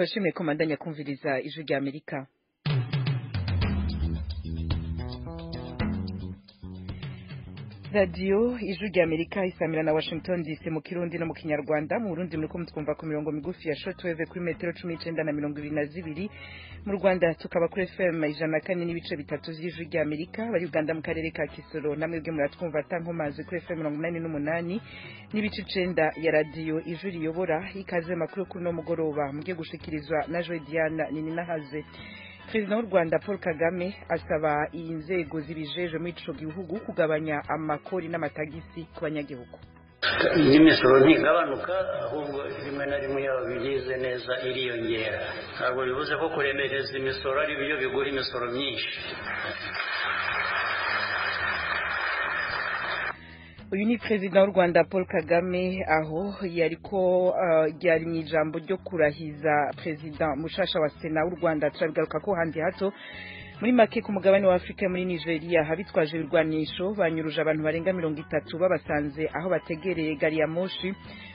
Turashimiye ko mandanya kumviriza Ijwi rya Amerika. Radio Ijwi rya Amerika isamira na Washington DC mu Kirundi no mu Kinyarwanda. Mu Burundi muriko mutwumva ku mirongo migufi ya shortwave kuri metero 19 na 22. Mu Rwanda tukaba kuri FM 104.3 vy'Ijwi rya Amerika. Bari Uganda mu karere ka Kisoro namwebwe muratwumva tankomazi kuri FM 88.9 ya Radio Ijwi riyobora. Ikaze makuru kuri no mugoroba mugiye gushikirizwa na Joy Diana Nininahaze. Perezida w'u Rwanda Paul Kagame asaba inzego zibijeje muri ico gihugu kugabanya amakori n'amatagisi ku banyagihugu. N'imisoro ntigabanuka, ahubwo rimwe na rimwe yaba bigize neza iriyongera. Ntabwo bivuze ko kuremereza imisoro ari byo bigura imisoro myinshi. Uyu ni Perezida w'u Rwanda Paul Kagame aho yariko yari mu ijambo ryo kurahiza Perezida mushasha wa Sena w'u Rwanda. Turabigaruka ko handi hato. Muri make, ku mugabane wa Afrika muri Nigeria habitwaje ibirwanisho banyuruje abantu barenga 30 babasanze aho bategereye gari ya moshi.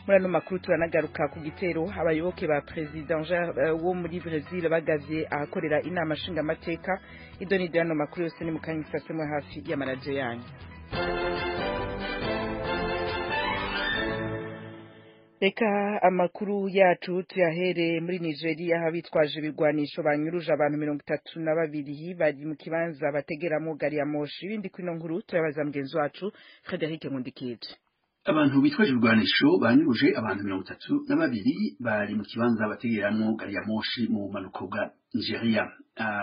Muri ano makuru turanagaruka ku gitero abayoboke ba President wo muri Brazil bagavye ahakorera inama nshingamateka. Idoni ano makuru yose ni mukanyisase mwe hafi y'amaradio yanyu. Reka amakuru yacu tuyahere muri Nigeria habitwaje ibirwanisho banyuruje abantu 32 bari mu kibanza bategeramo gari ya moshi. Ibindi kwino nkuru turabaza mugenzi wacu Frederic Nkundikije. Abantu bitwaje ibirwanisho banyuruje abantu 32 bari mu kibanza bategeramo gari ya moshi mu bumanuko bwa Nigeria.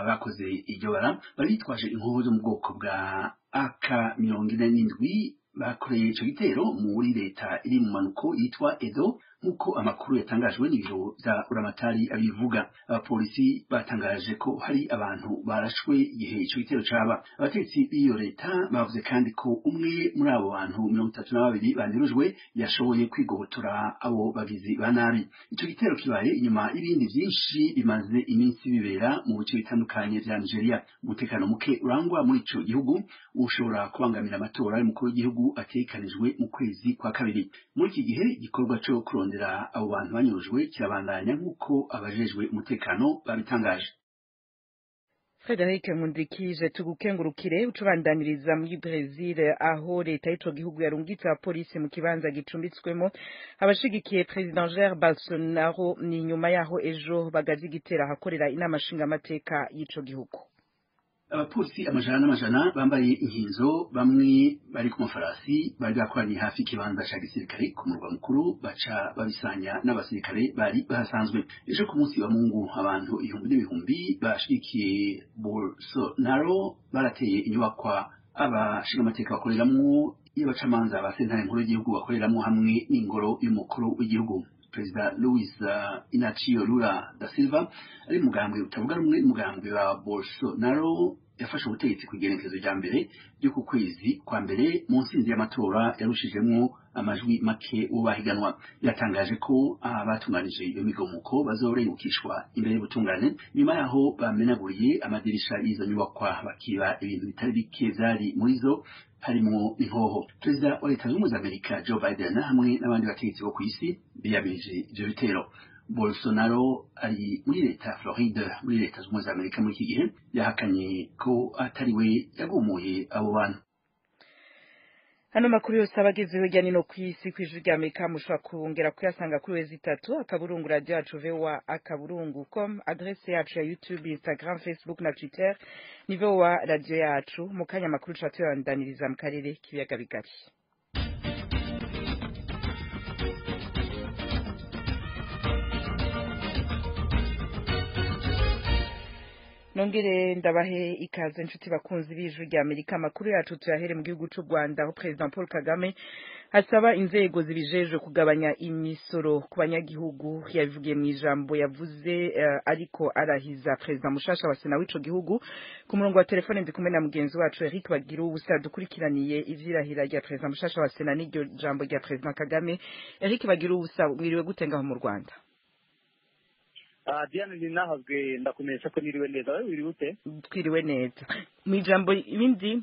Bakoze iryo bara bari bitwaje inkoho zo mu bwoko bwa AK-47 bakoreye ico gitero muri leta iri mu manuko yitwa Edo, nk'uko amakuru yatangajwe n'ibiro vya Buramatari abivuga. Abapolisi batangaje ko hari abantu barashwe igihe ico gitero caba. Abategetsi b'iyo leta bavuze kandi ko umwe muri abo bantu 32 banyurujwe yashoboye kwigobotora abo bagizi ba nabi. Ico gitero kibaye inyuma y'ibindi vyinshi bimaze iminsi bibera mu bice bitandukanye vya Nigeria. Umutekano muke urangwa muri ico gihugu ushobora kubangamira amatora y'umukuru w'igihugu ategekanijwe mu kwezi kwa kabiri. Muri iki gihe igikorwa co kurondera abo bantu banyurujwe kirabandanya nk'uko abajejwe umutekano babitangaje. Frederic Nkundikije, tugukengurukire. Ucubandaniriza muri Brazil aho leta y'ico gihugu yarungitse abapolisi mu kibanza gicumbitswemo abashigikiye President Jair Bolsonaro. Ni nyuma yaho ejo bagaze igitero ahakorera inama nshingamateka y'ico gihugu. Abapolisi amajana n'amajana bambaye inkinzo, bamwe bari ku mafarasi, bari bakoraniye hafi ikibanza ca gisirikare ku murwa mukuru, baca babisanya n'abasirikare bari bahasanzwe. Ejo ku munsi wa Mungu abantu ibihumbi n'ibihumbi bashigikiye Bolsonaro barateye inyubakwa abashingamateka bakoreramwo, y'abacamanza ba sentare nkuru y'igihugu bakoreramwo, hamwe n'ingoro y'umukuru w'igihugu. Perezida Luis Inacio Lula da Silva ari mugambwe utavuga rumwe n'umugambwe wa Bolsonaro yafashe ubutegetsi ku igenekerezo rya mbere ryo ku kwezi kwa mbere mu ntsinzi y'amatora yarushijemwo amajwi make uwo bahiganwa. Yatangaje ko abatunganije iyo migomuko bazorengukishwa imbere y'ubutungane nyuma yaho bamenaguriye amadirisha y'izo nyubakwa bakiba ibintu bitari bike vyari muri zo, harimwo inkoho. Perezida wa Leta Zunze Ubumwe za Amerika Joe Biden hamwe n'abandi bategetsi bo kw'isi biyamirije ivyo bitero. Bolsonaro ari muri leta ya Floride muri Leta Zunze Ubumwe za Amerika muri iki gihe yahakanye ko atari we yagumuye abo bantu. Hano makuru yose abagezeho hirya no kw'isi kw'Ijwi rya Amerika mushobora kongera kuyasanga kuri wezi itatu akaburungu radio yacu voa akaburungu com, adresse yacu ya YouTube, Instagram, Facebook na Twitter ni VOA radio yacu. Mu kanya makuru tuca tuyabandaniriza mu karere k'ibiyaga bigari. Nongere ndabahe ikaze nshuti bakunzi b'Ijwi rya Amerika. Amakuru yacu tuyahere mu gihugu c'u Rwanda aho President Paul Kagame asaba inzego zibijejwe kugabanya imisoro ku banyagihugu. Yabivugiye mu ijambo yavuze ariko arahiza President mushasha wa Sena w'ico gihugu. Ku murongo wa telefone ndi kumwe na mugenzi wacu Eric Bagiruwubusa dukurikiraniye ivyirahira rya President mushasha wa Sena n'iryo jambo rya President Kagame. Eric Bagiruwubusa, mwiriwe gute ngaho mu Rwanda? Diane ninahazwe, ndakumenyesha ko niriwe neza. Wewe wiriwe ute? Twiriwe neza. Mu ijambo ibindi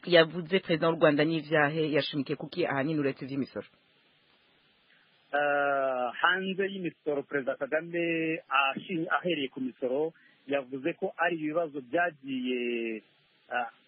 yavuze President w'u Rwanda n'ivyahe yashimikiye kuki ahanini uretse ivy'imisoro? Hanze y'imisoro, Perezida Kagame ahereye ku misoro yavuze ko ari ibibazo byagiye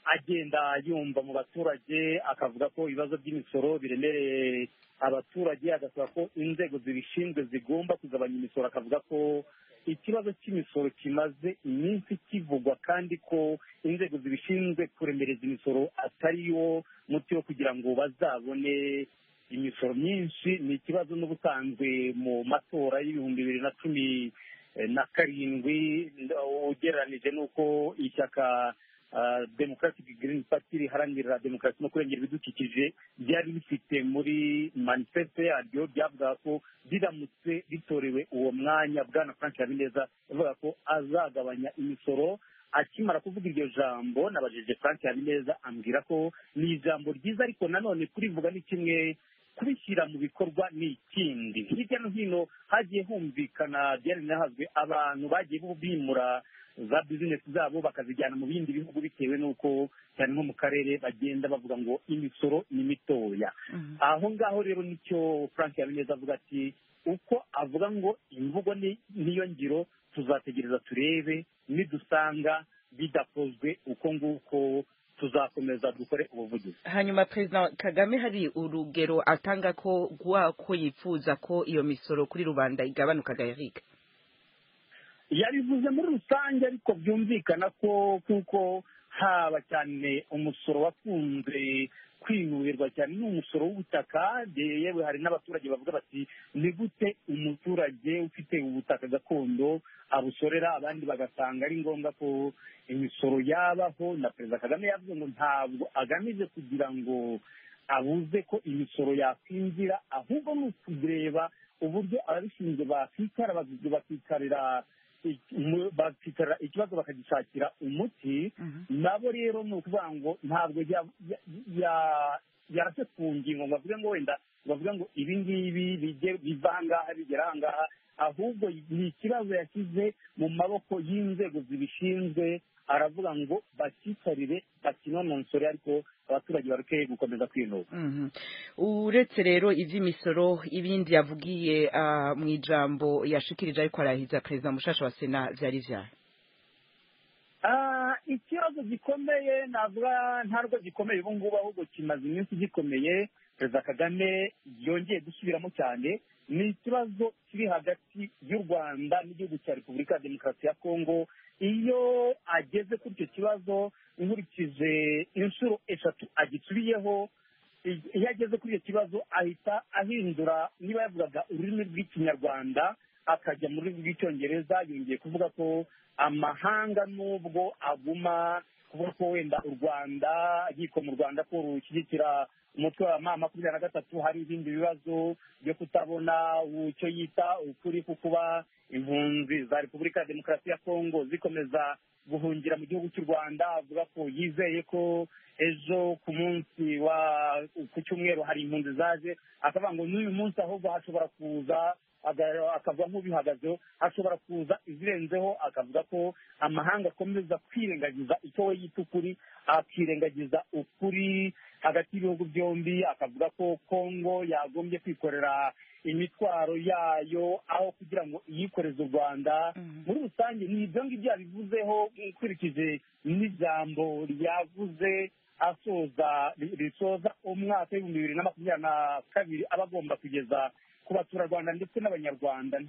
agenda yumva mu baturage, akavuga ko ibibazo by'imisoro biremereye abaturage, agasaba ko inzego zibishinzwe zigomba kugabanya imisoro, akavuga ko ikibazo cy'imisoro kimaze iminsi kivugwa kandi ko inzego zibishinzwe kuremereza imisoro atari wo muti wo kugira ngo bazabone imisoro myinshi. Ni ikibazo n'ubusanzwe mu matora y'2017 ugereranije n'uko ishyaka Democratic Green Party riharanira demokarasi no kurengera ibidukikije byari bifite muri manifesto yaryo, byavugaga ko biramutse bitorewe uwo mwanya, Bwana Frank Habineza yavuga ko azagabanya imisoro. Akimara kuvuga iryo jambo, nabajije Frank Habineza ambwira ko ni ijambo ryiza, ariko nanone kurivuga ni kimwe, kubishyira mu bikorwa ni ikindi. Hirya no hino hagiye humvikana byari nahazwe abantu bagiye bimura za bizinesi zabo bakazijyana mu bindi bihugu bitewe n'uko cyane nko mu karere bagenda bavuga ngo imisoro ni mitoya. Aho ngaho rero nicyo Frank Habineza avuga ati uko avuga ngo imvugo niyo ngiro, tuzategereza turebe, nidusanga bidakozwe uko nguko tuzakomeza dukore ubuvugizi. Hanyuma President Kagame hari urugero atanga ko ko yifuza ko iyo misoro kuri rubanda igabanuka, Eric? Yabivuze muri rusange, ariko byumvikana ko kuko haba cyane umusoro wakunze kwinubirwa cyane ni umusoro w'ubutaka. Yewe hari n'abaturage bavuga bati ni gute umuturage ufite ubutaka gakondo abusorera, abandi bagasanga ari ngombwa ko imisoro yabaho. Na Perezida Kagame yavuze ngo ntabwo agamije kugira ngo abuze ko imisoro yakwinjira, ahubwo ni ukureba uburyo ababishinzwe bakicara bakicarira ikibazo bakagishakira umuti. Nabo rero ni ukuvuga ngo ntabwo yarase ku ngingo ngo bavuge ngo wenda bavuge ngo ibi ngibi biva aha ngaha bigera aha ngaha, ahubwo ni ikibazo yashyize mu maboko y'inzego zibishinzwe, aravuga ngo bakicarire bakinononsore, ariko abaturage bareke gukomeza kwinuba. Uretse rero ivy'imisoro, ibindi yavugiye mu ijambo yashikirije ariko arahiza Perezida mushasha wa Sena vyari vyahe? Ikibazo gikomeye navuga ntabwo gikomeye ubu ngubu, ahubwo kimaze iminsi gikomeye, Perezida Kagame yongeye gusubiramo cyane, ni ikibazo kiri hagati y'u Rwanda n'igihugu cya Repubulika ya Demokarasi ya Kongo. Iyo ageze kuri icyo kibazo, nkurikije inshuro 3 agisubiyeho, iyo ageze kuri icyo kibazo ahita ahindura, niba yavugaga ururimi rw'Ikinyarwanda akajya mu rurimi rw'Icyongereza. Yongeye kuvuga ko amahanga nubwo aguma kuvuga ko wenda u Rwanda yiko mu Rwanda ko rushyigikira umutwe wa M23, hari ibindi bibazo byo kutabona icyo yita ukuri ku kuba impunzi za Repubulika ya Demokarasi ya Kongo zikomeza guhungira mu gihugu cy'u Rwanda. Avuga ko yizeye ko ejo ku munsi wa ku cyumweru hari impunzi zaje, akavuga ngo n'uyu munsi ahubwo hashobora kuza, akavuga nk'ubihagazeho, hashobora kuza izirenzeho. Akavuga ko amahanga akomeza kwirengagiza icyo we yita ukuri, akirengagiza ukuri hagati y'ibihugu byombi. Akavuga ko Kongo yagombye kwikorera imitwaro yayo aho kugira ngo iyikoreze u Rwanda. Muri rusange ni ibyo ngibyo yabivuzeho, nkurikije n'ijambo ryavuze asoza risoza umwaka w'2022 aba agomba kugeza ku baturarwanda ndetse n'abanyarwanda.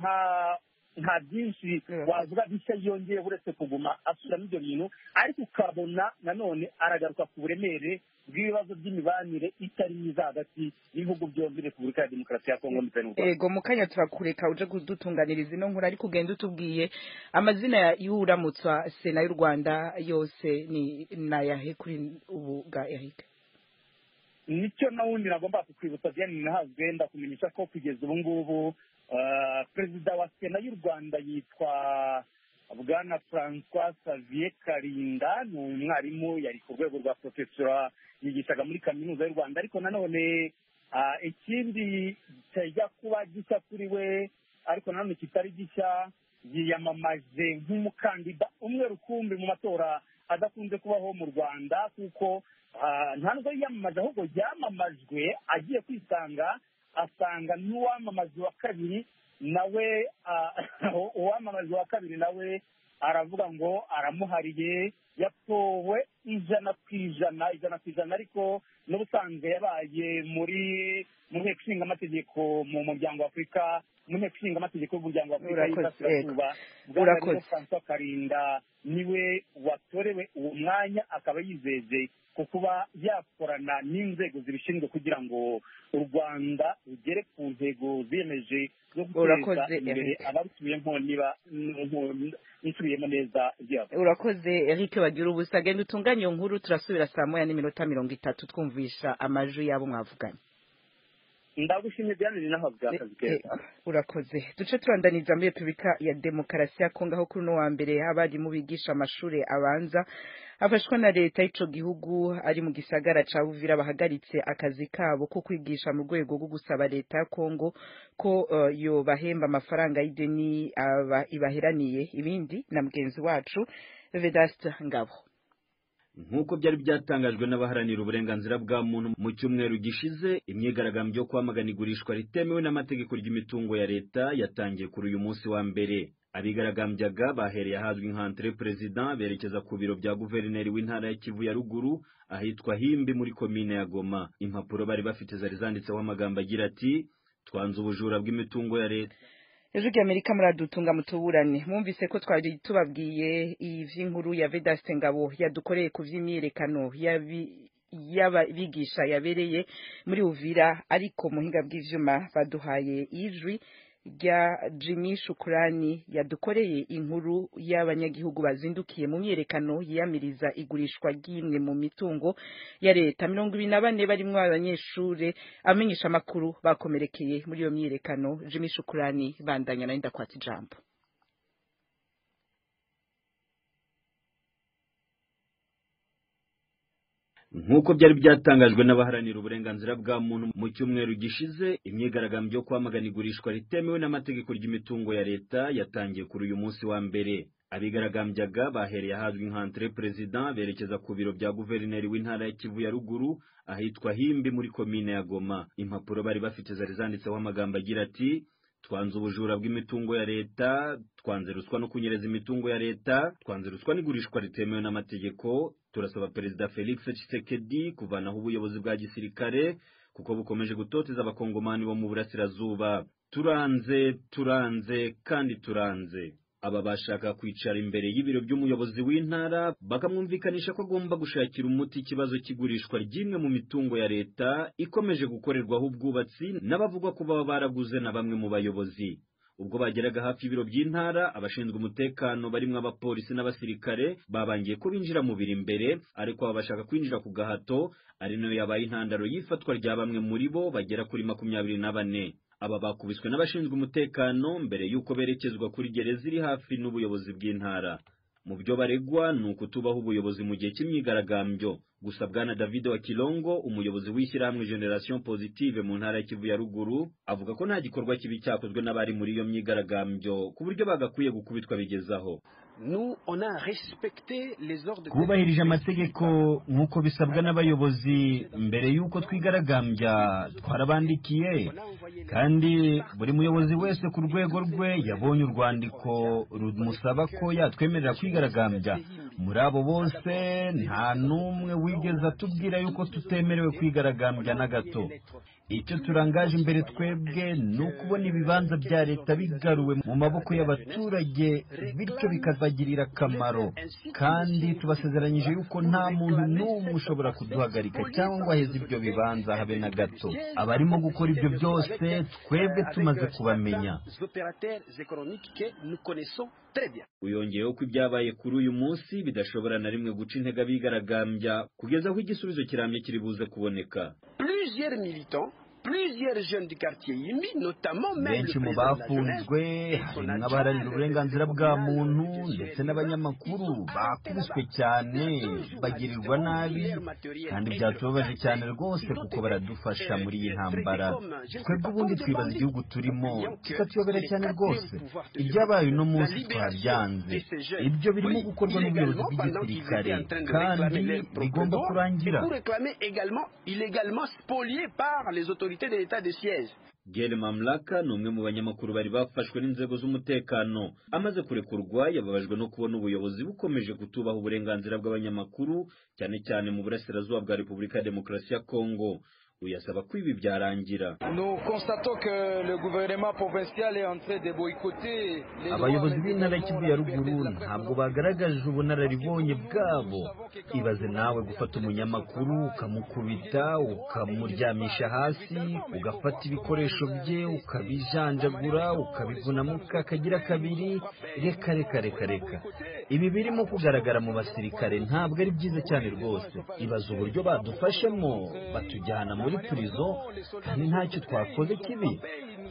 Nta byinshi wavuga bishya yongeye uretse kuguma asubiramo ibyo bintu, ariko ukabona nanone aragaruka ku buremere bw'ibibazo by'imibanire itari myiza hagati y'ibihugu byombi, Repubulika ya Demokarasi ya Kongo ndetse n'u Rwanda. Ego, mu kanya turakureka uje kudutunganiriza ino nkuru, ariko ugenda utubwiye amazina y'uramutswa Sena y'u Rwanda yose ni nayahe kuri ubu bwa Eric? Nicyo nawundi nagomba kukwibutsa Diane Nahazwe, ndakumenyesha ko kugeza ubu ngubu Perezida wa Sena y'u Rwanda yitwa Bwana Francois Xavier Karinda, ni umwarimu, yari ku rwego rwa profesora, yigishaga muri kaminuza y'u Rwanda. Ariko nanone ikindi kijya kuba gishya kuri we, ariko nanone kitari gishya, yiyamamaje nk'umukandida umwe rukumbi mu matora adakunze kubaho mu Rwanda, kuko nta nubwo yiyamamaje ahubwo yamamajwe agiye kwisanga Asanga n'uwamamaza wa kabiri nawe, uwamamaza wa kabiri nawe aravuga ngo aramuhariye, yatowe 100%, 100%. Ariko n'ubusanzwe yabaye muri mu nteko ishinga amategeko mu muryango wa Afurika, mu nteko ishinga amategeko y'umuryango wa Afurika y'Iburasirazuba. Bwana Francois Karinda niwe watorewe uwo mwanya, akaba yizeje ku kuba yakorana n'inzego zibishinzwe kugira ngo u Rwanda rugere ku ntego ziyemeje zo guteza imbere abarutuyemo, niba nsubiyemo neza. Urakoze, Eric Bagira Ubusa. Genda utunganye iyo nkuru, turasubira saa 1:30 twumvisha amajwi yabo mwavuganye. Ndagushimye, Diane, naho bwakazi keza. Urakoze. Duce turandaniza muri Repubulika ya Demokarasi ya Kongo, aho kuri uno wa mbere abarimu bigisha amashuri abanza afashwa na leta y'ico gihugu ari mu gisagara ca Uvira bahagaritse akazi kabo ko kwigisha mu rwego rwo gusaba leta ya Kongo ko yobahemba amafaranga y'ideni ibaheraniye. Ibindi na mugenzi wacu Vedaste Ngabo. Nk'uko byari byatangajwe n'abaharanira uburenganzira bwa muntu mu cyumweru gishize, imyigaragambyo yo kwamagana igurishwa ritemewe n'amategeko ry'imitungo ya leta yatangiye kuri uyu munsi wa mbere. Abigaragambyaga bahereye ahazwi nka Entrée Président berekeza ku biro bya guverineri w'intara ya Kivu ya Ruguru, ahitwa Himbi muri komine ya Goma. Impapuro bari bafite zari zanditseho amagambo agira ati: "Twanze ubujura bw'imitungo ya leta." Ijwi ry'Amerika, muradutunga mutuburane, mwumvise ko twari tubabwiye ivy'inkuru ya Vedaste Ngabo yadukoreye ku vy'imyiyerekano y'abigisha yabereye muri Uvira, ariko muhinga bw'ivyuma baduhaye ijwi rya Jimmy Shukrani yadukoreye inkuru y'abanyagihugu bazindukiye mu myerekano yiyamiriza igurishwa ry'imwe mu mitungo ya leta. 24 barimwo abanyeshure, amenyesha amakuru bakomerekeye muri iyo myiyerekano. Jimmy Shukrani, bandanya, nari ndakwata ijambo. Nk'uko byari byatangajwe n'abaharanira uburenganzira bwa muntu mu cyumweru gishize, imyigaragambyo yo kwamagana igurishwa ritemewe n'amategeko ry'imitungo ya leta yatangiye kuri uyu munsi wa mbere. Abigaragambyaga bahereye ahazwi nka Entrée Président berekeza ku biro bya guverineri w'intara ya Kivu ya Ruguru, ahitwa Himbi muri komine ya Goma. Impapuro bari bafite zari zanditseho amagambo agira ati: "Twanze ubujura bw'imitungo ya leta, twanze ruswa no kunyereza imitungo ya leta, twanze ruswa n'igurishwa ritemewe n'amategeko, turasaba Perezida Felix Tshisekedi kuvanaho ubuyobozi bwa gisirikare kuko bukomeje gutoteza abakongomani bo mu burasirazuba, turanze, turanze kandi turanze." Aba bashaka kwicara imbere y'ibiro by'umuyobozi w'intara bakamwumvikanisha ko agomba gushakira umuti ikibazo cy'igurishwa ry'imwe mu mitungo ya leta ikomeje gukorerwaho ubwubatsi n'abavugwa ko baba baraguze na bamwe mu bayobozi. Ubwo bageraga hafi y'ibiro by'intara, abashinzwe umutekano barimo abapolisi n'abasirikare babangiye ko binjira mu biro imbere, ariko aba bashaka kwinjira ku gahato, ari nayo yabaye intandaro y'ifatwa rya bamwe muri bo bagera kuri 24. Aba bakubiswe n'abashinzwe umutekano mbere y'uko berekezwa kuri gereza iri hafi n'ubuyobozi bw'intara. Mu byo baregwa ni ukutubaha ubuyobozi mu gihe cy'imyigaragambyo. Gusa bwana David wa Kilongo, umuyobozi w'ishyirahamwe Generation Positive mu ntara ya Kivu ya Ruguru, avuga ko nta gikorwa kibi cyakozwe n'abari muri iyo myigaragambyo ku buryo bagakwiye gukubitwa bigezaho. Twubahirije amategeko nk'uko bisabwa n'abayobozi. Mbere y'uko twigaragambya twarabandikiye, kandi buri muyobozi wese ku rwego rwe yabonye urwandiko rumusaba ko yatwemerera kwigaragambya. Muri abo bose nta n'umwe wigeze atubwira yuko tutemerewe kwigaragambya na gato. Icyo turangaje imbere twebwe ni ukubona ibibanza bya leta bigaruwe mu maboko y'abaturage, bityo bikabagirira akamaro, kandi tubasezeranyije yuko nta muntu n'umwe ushobora kuduhagarika cyangwa ngo aheze ibyo bibanza habe na gato. Abarimo gukora ibyo byose twebwe tumaze kubamenya. Uyongeyeho ko ibyabaye kuri uyu munsi bidashobora na rimwe guca intege abigaragambya kugeza aho igisubizo kirambye kiri buze kuboneka. Benshi mu bafunzwe harimo abaharanira uburenganzira bwa muntu ndetse n'abanyamakuru. Bakubiswe cyane, bagirirwa nabi, kandi byatubabaje cyane rwose kuko baradufasha muri iyi ntambara. Twebwe ubundi twibaza igihugu turimo kikatuyobera cyane rwose. Ibyabaye uno munsi twabyanze. Ibyo birimo gukorwa n'ubuyobozi bw'igisirikare kandi bigomba kurangira. autorités de l'état de siège. Gele Mamlaka ni umwe mu banyamakuru bari bafashwe n'inzego z'umutekano. Amaze kurekurwa yababajwe no kubona ubuyobozi bukomeje kutubaha uburenganzira bw'abanyamakuru cyane cyane mu burasirazuba bwa Repubulika ya Demokarasi ya Kongo. Uyasaba ko ibi byarangira. Abayobozi b'intara y'Kivu ya ruguru ntabwo bagaragaje ubunararibonye bwabo. Ibaze nawe gufata umunyamakuru ukamukubita, ukamuryamisha hasi, ugafata ibikoresho bye ukabijanjagura, ukabivunamo kakagira kabiri. Reka reka reka reka, ibi birimo kugaragara mu basirikare ntabwo ari byiza cyane rwose. Ibaze uburyo badufashemo batujyana muri prison kandi ntacyo twakoze kibi.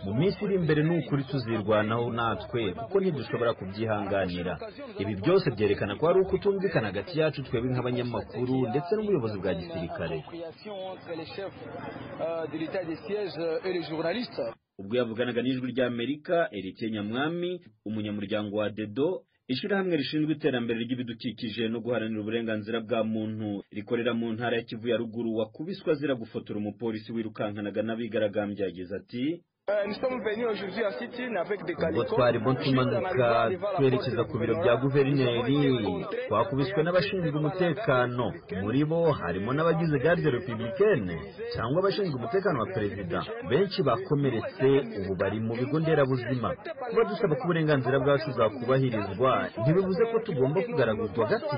Mu minsi iri imbere ni ukuri tuzirwanaho natwe kuko ntidushobora kubyihanganira. Ibi byose byerekana ko hari ukutumvikana hagati yacu twebwe nk'abanyamakuru ndetse n'ubuyobozi bwa gisirikare. Ubwo yavuganaga n'Ijwi ry'Amerika, Erike Nyamwami, umunyamuryango wa DEDO, ishyirahamwe rishinzwe iterambere ry'ibidukikije no guharanira uburenganzira bwa muntu rikorera mu ntara ya Kivu ya ruguru, wakubiswe azira gufotora umupolisi wirukankanaga n'abigaragambya, yagize ati: Ubwo twarimo tumanuka twerekeza ku biro bya guverineri, twakubiswe n'abashinzwe umutekano. Muri bo harimo n'abagize garde républicaine cyangwa abashinzwe umutekano wa perezida. Benshi bakomeretse ubu bari mu bigo nderabuzima. Kuba dusaba ko uburenganzira bwacu bwakubahirizwa ntibivuze ko tugomba kugaraguzwa gati.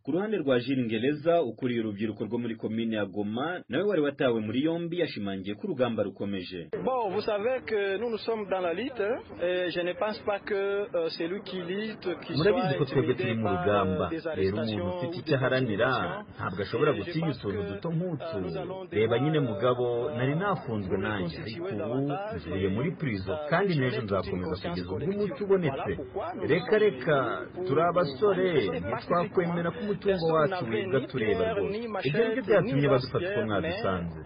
Ku ruhande rwa Jules Ngereza ukuriye urubyiruko rwo muri komine ya Goma, nawe wari watawe muri yombi, yashimangiye ko urugamba rukomeje. Bon, vous savez que nous nous sommes dans la lutte et je ne pense pas que celui qui lutte qui soit Murabizi ko twebwe turi mu rugamba. Rero umuntu ufite icyo aharanira ntabwo ashobora gutinya utuntu duto nk'utu. Reba nyine mugabo, nari nafunzwe nanjye, ariko ubu mvuye muri prison kandi n'ejo nzakomeza kugeza ubwo umuti ubonetse. Reka reka, turi abasore, ntitwakwemera ko umutungo wacu wibwa tureba rwose. Ibyo nibyo byatumye badufata uko mwadusanze.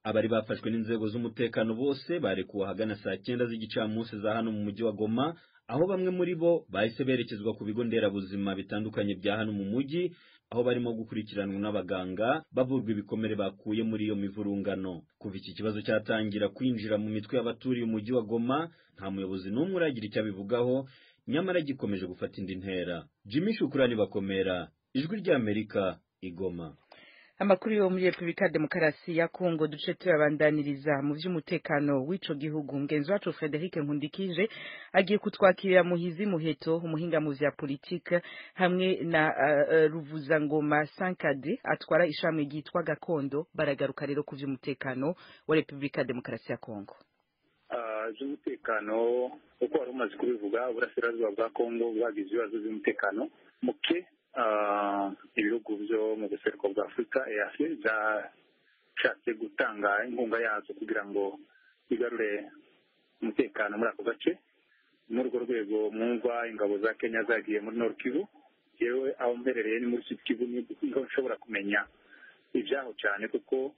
Abari bafashwe n'inzego z'umutekano bose barekuwe ahagana saa 9 z'igicamunsi za hano mu mujyi wa Goma, aho bamwe muri bo bahise berekezwa ku bigo nderabuzima bitandukanye bya hano mu mujyi, aho barimo gukurikiranwa n'abaganga bavurwa ibikomere bakuye muri iyo mivurungano. Kuva iki kibazo cyatangira kwinjira mu mitwe y'abaturiye umujyi wa Goma, nta muyobozi n'umwe uragira icyo abivugaho, nyamara gikomeje gufata indi ntera. Jimmy Shukurani Bakomera, Ijwi ry'Amerika, Igoma. Amakuru yo muri Republika Demokarasi ya Kongo duce tuyabandaniriza mu by'umutekano w'ico gihugu. Mugenzi wacu Frederic Nkundikije agiye kutwakirira Muhizi Muheto, umuhinga mu vya politique, hamwe na Ruvuzangoma Sankade atwara ishami ryitwa Gakondo. Baragaruka rero ku by'umutekano wa Republika Demokarasi ya Kongo. Z'umutekano uko wari umaze kubivuga, uburasirazuba bwa Kongo bwagize ibibazo by'umutekano muke. Ibihugu byo mu buseruko bwa Afurika EAC byashatse gutanga inkunga yazo kugira ngo bigarure umutekano muri ako gace. Muri urwo rwego mwumva ingabo za Kenya zagiye muri Nord Kivu. Yewe aho mberereye ni muri Sud Kivu, niho nshobora kumenya ibyaho cyane, kuko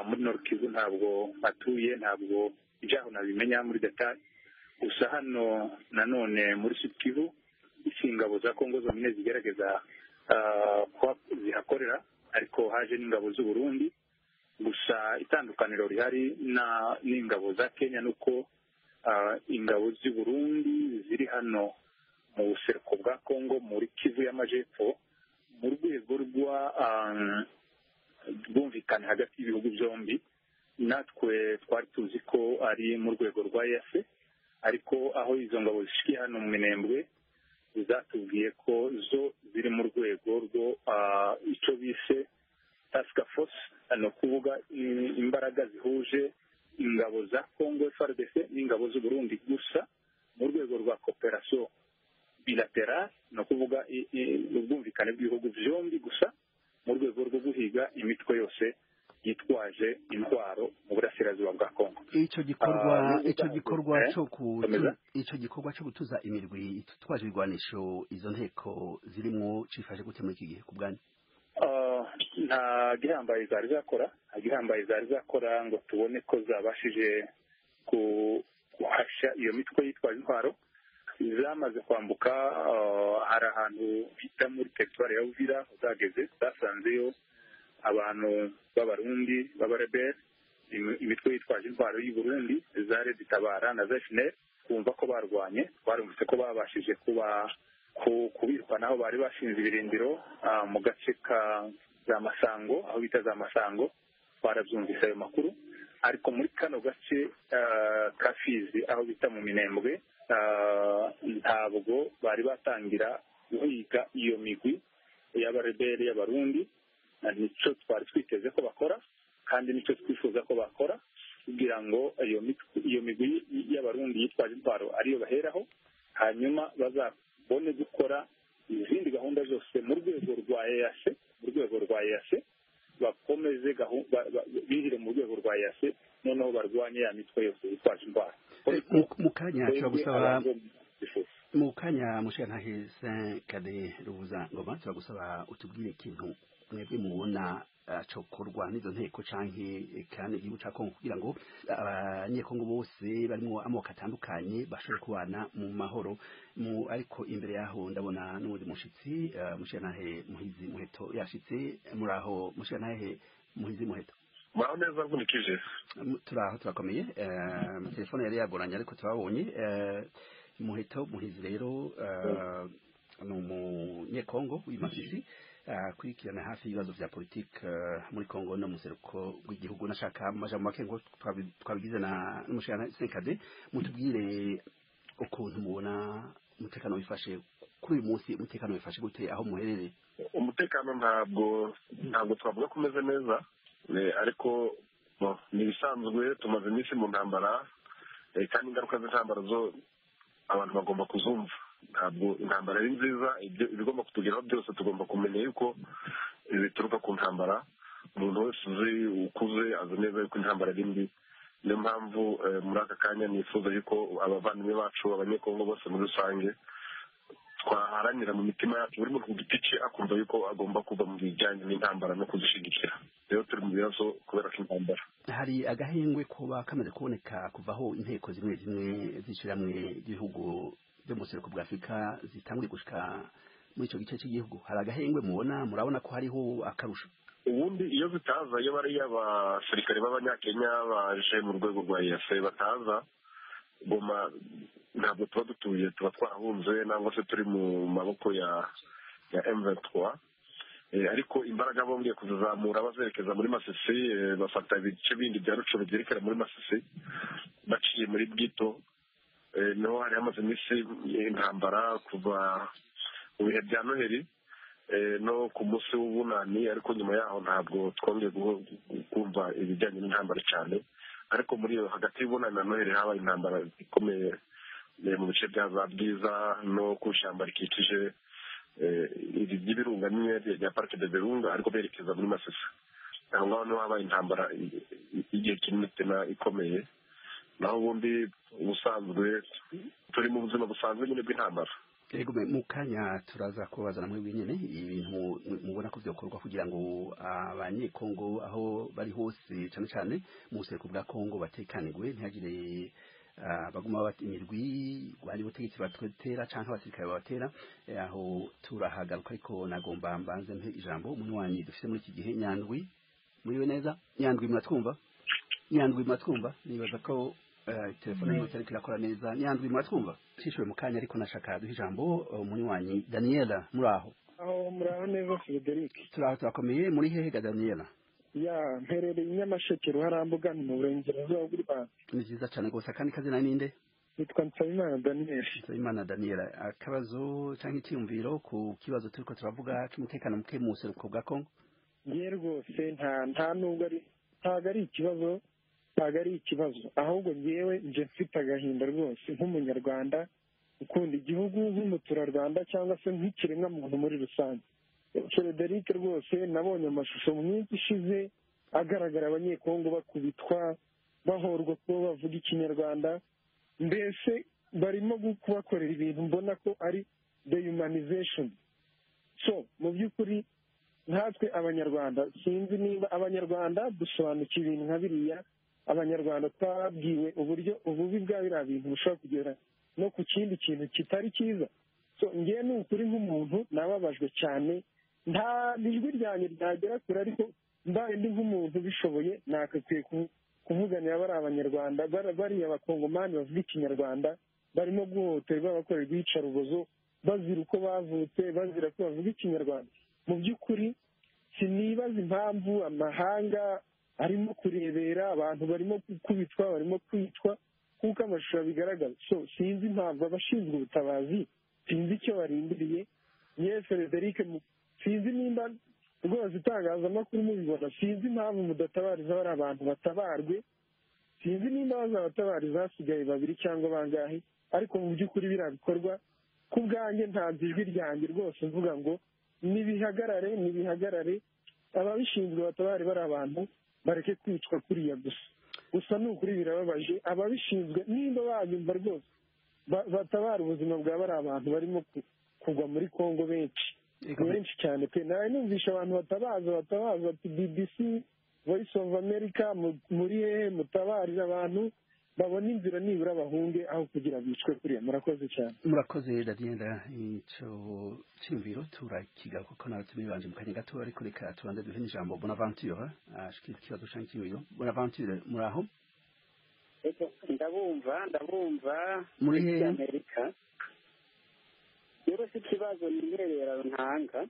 muri Nord Kivu ntabwo mpatuye, ntabwo ibyaho nabimenya muri detail. Gusa hano nanone muri Sud Kivu si ingabo za Kongo zonyine zigerageza zihakorera, ariko haje n'ingabo z'u Burundi. Gusa itandukaniro rihari n'ingabo za Kenya nuko ingabo z'u Burundi ziri hano mu buseruko bwa Kongo muri Kivu y'Amajepfo mu rwego rwa bwumvikane hagati y'ibihugu byombi. Natwe twari tuzi ko ari mu rwego rwa EAC, ariko aho izo ngabo zishikiye hano mu Minembwe zatubwiye ko zo ziri mu rwego rwo icyo bise task force, ni ukuvuga imbaraga zihuje ingabo za Congo FARDC n'ingabo z'u Burundi, gusa mu rwego rwa cooperation bilaterale, ni ukuvuga ubwumvikane bw'ibihugu byombi, gusa mu rwego rwo guhiga imitwe yose yitwaje intwaro mu burasirazuba bwa Kongo. Ico gikorwa cyo gutuza imirwi itwaje ibigwanisho, izo nteko zirimwo cifashe gute muri iki gihe ku bwanyu? Nta gihambaye zari zakora, nta gihambaye zari zakora ngo tubone ko zabashije guhasha iyo mitwe yitwaje intwaro. Zamaze kwambuka hari ahantu bita muri teritwari ya Uvira, zageze zasanzeyo abantu b'Abarundi b'abareberi, imitwe yitwaje intwaro y'u Burundi, zare zitabara na za FNL. Kumva ko barwanye, twarumvise ko babashije kuba kubirwanaho, bari bashinze ibirindiro mu gace ka za Masango, aho bita za Masango, twarabyumvise ayo makuru. Ariko muri kano gace ka Fizi, aho bita mu Minembwe, ntabwo bari batangira guhiga iyo migwi y'abareberi y'Abarundi. Nicyo twari twiteze ko bakora kandi nicyo twifuza ko bakora, kugira ngo iyo migwi y'Abarundi yitwaje intwaro ariyo baheraho, hanyuma bazabone gukora izindi gahunda zose mu rwego rwa EAC, mu rwego rwa EAC bakomeze binjire mu rwego rwa EAC, noneho barwanye ya mitwe yose yitwaje intwaro. Mu kanya turagusaba, mu kanya mushirantahe Saint Kade Rubuza Ngoma, turagusaba utubwire ikintu mwebwe mubona cokorwa n'izo nteko canke kandi igihugu ca Kongo kugira ngo abanyekongo bose barimwo amoko atandukanye bashobore kubana mu mahoro. Mu ariko imbere yaho ndabona n'uwundi mushitsi, mushirantahe Muhizi Muheto yashitse. Muraho mushirantahe Muhizi Muheto? Muraho neza Nkunikije. Turaho, turakomeye. Telefone yari yagoranye ariko turabonye. Muheto Muhizi rero ni umunyekongo w'imasisi, akurikirana hafi ibibazo vya politike muri Kongo no mu seruko rw'igihugu. Nashaka mu majambo make ngo twabigize na n'umushana Senkade, mutubwire ukuntu mubona umutekano wifashe kuri uyu munsi, umutekano wifashe gute aho muherereye? Umutekano ntabwo twavuga ko umeze neza, ariko ni ibisanzwe, tumaze iminsi mu ntambara, kandi ingaruka z'intambara zo abantu bagomba kuzumva. Ntabwo intambara ari nziza, ibigomba kutugeraho byose tugomba kumenya yuko bituruka ku ntambara. Umuntu wese uzi ukuze azi neza yuko intambara ari mbi. Niyo mpamvu muri aka kanya nifuza yuko abavandimwe bacu abanyekongo bose muri rusange twaharanira mu mitima yacu, buri muntu ku giti cye akumva yuko agomba kuva mu bijyanye n'intambara no kuzishyigikira. Rero turi mu bibazo kubera ko intambara Hari agahengwe kuba kamaze kuboneka kuvaho inteko zimwe zimwe z'ishirahamwe ry'ibihugu byo mu buseruko bwa Afurika zitanguye gushika muri ico gice cy'igihugu? Hari agahengwe mubona, murabona ko hariho akarusho? Ubundi iyo zitaza, iyo bariya abasirikare b'abanyakenya baje mu rwego rwa EAC bataza Goma, ntabwo tuba dutuye, tuba twarahunze nangwa se turi mu maboko ya M23. Ariko imbaraga bongeye kuzizamura bazerekeza muri Masisi, bafata ibice bindi bya Rucuru byerekera muri Masisi baciye muri Bwito. Niho hari hamaze iminsi intambara kuva mu bihe bya Noheli no ku munsi w'ubunani, ariko nyuma yaho ntabwo twongeye kumva ibijyanye n'intambara cyane. Ariko muri iyo hagati y'ubunani na Noheli habaye intambara ikomeye mu bice bya za Bwiza no ku ishyamba rikikije iri ry'ibirunga nyine rya Parc de Virunga, ariko berekeza muri Masisi. Aho ngaho niho habaye intambara igihe kinini tena ikomeye. Naho ubundi ubusanzwe turi mu buzima busanzwe nyine bw'intambara. Ego, mu kanya turaza kubaza namwe nyene ibintu mubona ko vyokorwa kugira ngo abanyekongo aho bari hose, cane cane mu buseruko bwa Kongo, batekanirwe, ntihagire baguma bati imirwi rwari ubutegetsi batwetera canke abasirikare babatera. Aho turahagaruka, ariko nagomba mbanze mpe ijambo umunywanyi dufite muri iki gihe, Nyandwi. Muriwe neza Nyandwi? Muratwumva Nyandwi? Muratwumva? Nibaza ko telefone yiwe itariko irakora neza. Nyandwi, muratwumva? Cishuwe mu kanya, ariko nashaka duha ijambo umunywanyi Daniela. Muraho? Aho, muraho neza Frederic. Turaho, turakomeye. Muri hehe ga Daniela? Ya, mperereye i Nyamasheke, Ruharambuga, ni mu burengerazuba bw'u Rwanda. Ni vyiza cane rwose. Akandi kazina ninde? Nitwa Nsabimana Daniel. Nsabimana Daniela, akabazo canke iciyumviro ku kibazo turiko turavuga c'umutekano muke mu buseruko bwa Kongo? Ngewe rwose nta nubwo ari, ntabwo ari ikibazo, ntabwo ari ikibazo, ahubwo ngewe nje mfite agahinda rwose nk'umunyarwanda ukunda igihugu, nk'umuturarwanda cyangwa se nk'ikiremwamuntu muri rusange. Frederic, rwose nabonye amashusho mu minsi ishize agaragara abanyekongo bakubitwa, bahorwa kuba bavuga ikinyarwanda. Mbese barimo kubakorera ibintu mbona ko ari dehumanization. So mu by'ukuri nkatwe abanyarwanda, sinzi niba abanyarwanda dusobanukiwe ibintu nka biriya. Abanyarwanda twabwiwe uburyo ububi bwa biriya bintu bushobora kugera no ku kindi kintu kitari cyiza. So ngewe ni ukuri nk'umuntu nababajwe cyane, nta ijwi ryanjye ryagera kure, ariko mbaye ndi nk'umuntu ubishoboye nakakwiye kuvuganira bari abanyarwanda, bariya abakongomani bavuga ikinyarwanda barimo guhohoterwa, bakorerwa iyicarubozo bazira uko bavutse, bazira ko bavuga ikinyarwanda. Mu by'ukuri sinibaza impamvu amahanga arimo kurebera abantu barimo gukubitwa, barimo kwicwa kuko amashusho abigaragaza. So sinzi impamvu abashinzwe ubutabazi, sinzi icyo barindiriye. Yewe Frederic, sinzi nimba rwose itangazamakuru mubibona, sinzi impamvu mudatabariza bari abantu batabarwe, sinzi nimba bazabatabariza hasigaye babiri cyangwa bangahe, ariko mu by'ukuri biriya bikorwa ku bwanjye ntanze ijwi ryanjye rwose mvuga ngo nibihagarare, nibihagarare, ababishinzwe batabare bari abantu bareke kwicwa kuriya gusa. Gusa ni ukuri birababaje, ababishinzwe nimba banyumva rwose batabara ubuzima bwa bari abantu barimo kugwa muri Kongo benshi benshi cyane pe. Nawe numvisha abantu batabaza ati BBC, Voice of America, muri hehe mutabarira abantu babona inzira nibura bahunge aho kugira bicwe kuriya. Murakoze cyane. Murakoze Daniela, ico cimviro turakiga kuko nawe tubibanje mu kanya gato, ariko reka tubanze duhe n'ijambo Bonaventure ashikira ikibazo canke iciyumviro. Bonaventure, muraho? Ndabumva. Muri hehe? Amerika. Rero si ikibazo, ni intererano ntanga.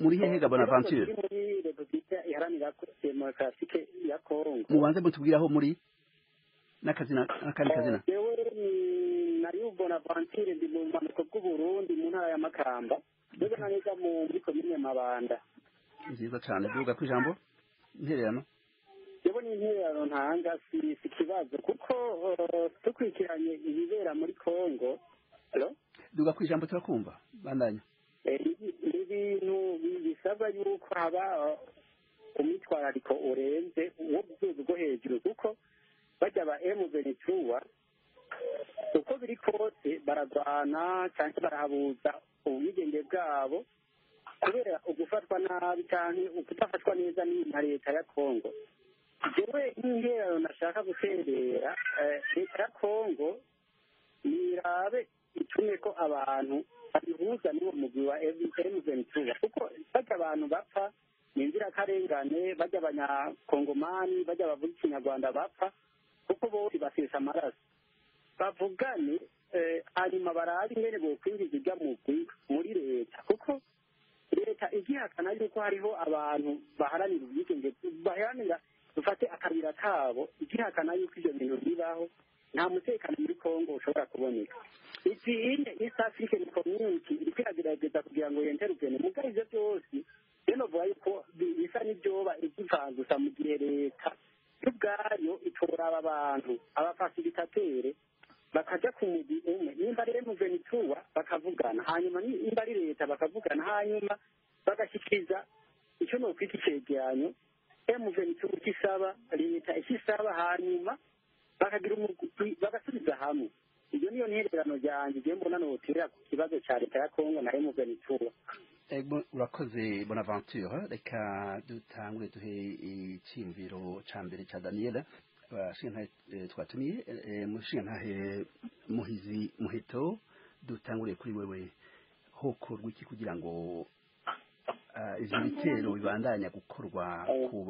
Muri hehe ga Bonaventure? Muri Repubulika Iharanira Demokarasi ya Kongo. Mubanze mutubwire aho muri n'akazina n'akandi kazina. Jewe ni Nariyo Bonaventure, ndi mu bumanuko bw'Uburundi mu ntara ya Makamba, mbega na neza muri komine Mabanda. Nziza cyane, duga ku ijambo intererano. Jewe ni intererano ntanga, si ikibazo kuko dukurikiranye ibibera muri Kongo. Duga ku ijambo turakumva, bandanya. Ibintu bisabwa yuko haba umwitwarariko urenze wo ku rwego rwo hejuru, kuko bajya ba M23 uko biri kose baragwana cyangwa barahabuza ubwigenge bwabo kubera ugufatwa nabi cyangwa ukudafatwa neza na leta ya Kongo. Jewe n'intererano nashaka guterera, leta ya Kongo nirabe itume ko abantu babihuza n'uwo mugwi wa M23, kuko bajya abantu bapfa ni inzirakarengane, bajya abanyakongomani, bajya bavuga ikinyarwanda bapfa kuko bose basesa amaraso. Bavugane hanyuma barabe ingene bokwinjiza irya mugwi muri leta, kuko leta igihakana yuko hariho abantu baharanira ubwigenge, baharanira dufate akabira kabo, igihakana yuko ivyo bintu bibaho, nta mutekano muri Kongo ushobora kuboneka. Iki East African Community iriko iragerageza kugira ngo yenterugene, mugabo ivyo byose rero novuga yuko bisa n'ivyoba ivy'ivangusa mu gihe leta y'ubwayo itora aba bantu abafasilitateri bakaja ku mugwi umwe, nimba ari M23 bakavugana, hanyuma nimba ari leta bakavugana, hanyuma bagashikiriza ico nokwita icegeranyo M23 kisaba leta ikisaba, hanyuma bakagira umugwi bagasubiza hamwe. Iyo niyo ntererano ryanjye ngiye mbona notera ku kibazo cya leta ya Kongo na M23. Urakoze Bonaventure, reka dutangure duhe iciyumviro ca mbere ca Daniela abashingantahe twatumiye. Mushingantahe Muhizi Muheto, dutangure kuri wewe, hokorwa iki kugira ngo ivyo bitero bibandanya gukorwa ku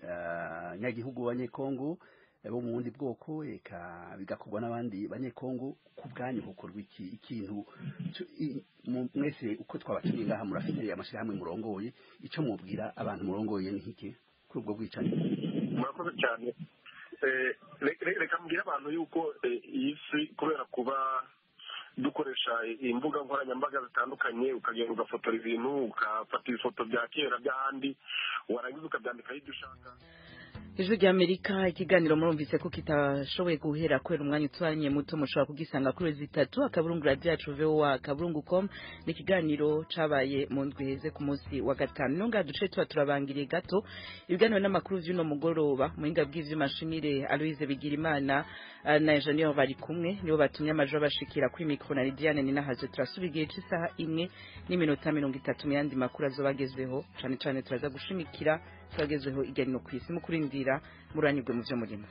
banyagihugu b'Abanyekongo bo mu bundi bwoko, eka bigakorwa n'abandi banyekongo, ku bwanyu hokorwa iki? Ikintu mwese uko twabatumiye ngaha murafite amashirahamwe murongoye, ico mubwira abantu murongoye ni iki kuri ubwo bwicanyi? Murakoze cyane. Reka mbwire abantu yuko iyi si kubera kuba dukoresha imbuga nkoranyambaga zitandukanye, ukagenda ugafotora ibintu, ugafata ibifoto bya kera by'ahandi, warangiza ukabyandikaho ibyo ushaka. Ijwi ry'Amerika, ikiganiro murumvise ko kitashoboye guhera kubera umwanya utwanye muto, mushobora kugisanga kuri zitatu akaburungu radio yacu voa.com. Ni ikiganiro cabaye mu ndwi iheze ku munsi wa gatanu. Nonga duce tuba turabangiriye gato ibiganiro n'amakuru vy'uno mugoroba. Muhinga bw'ivyuma nshimire Aloise Bigirimana na Engineer bari kumwe, nibo batumye amajwi abashikira kuri micro na Lidiane Ninahazo. Turasubiye igihe c'isaha 1:30 mu yandi makuru azobagezweho, cane cane turaza gushimikira twagezweho irya no kwisi. Mukurindira muranyurwe mu vyo murimo.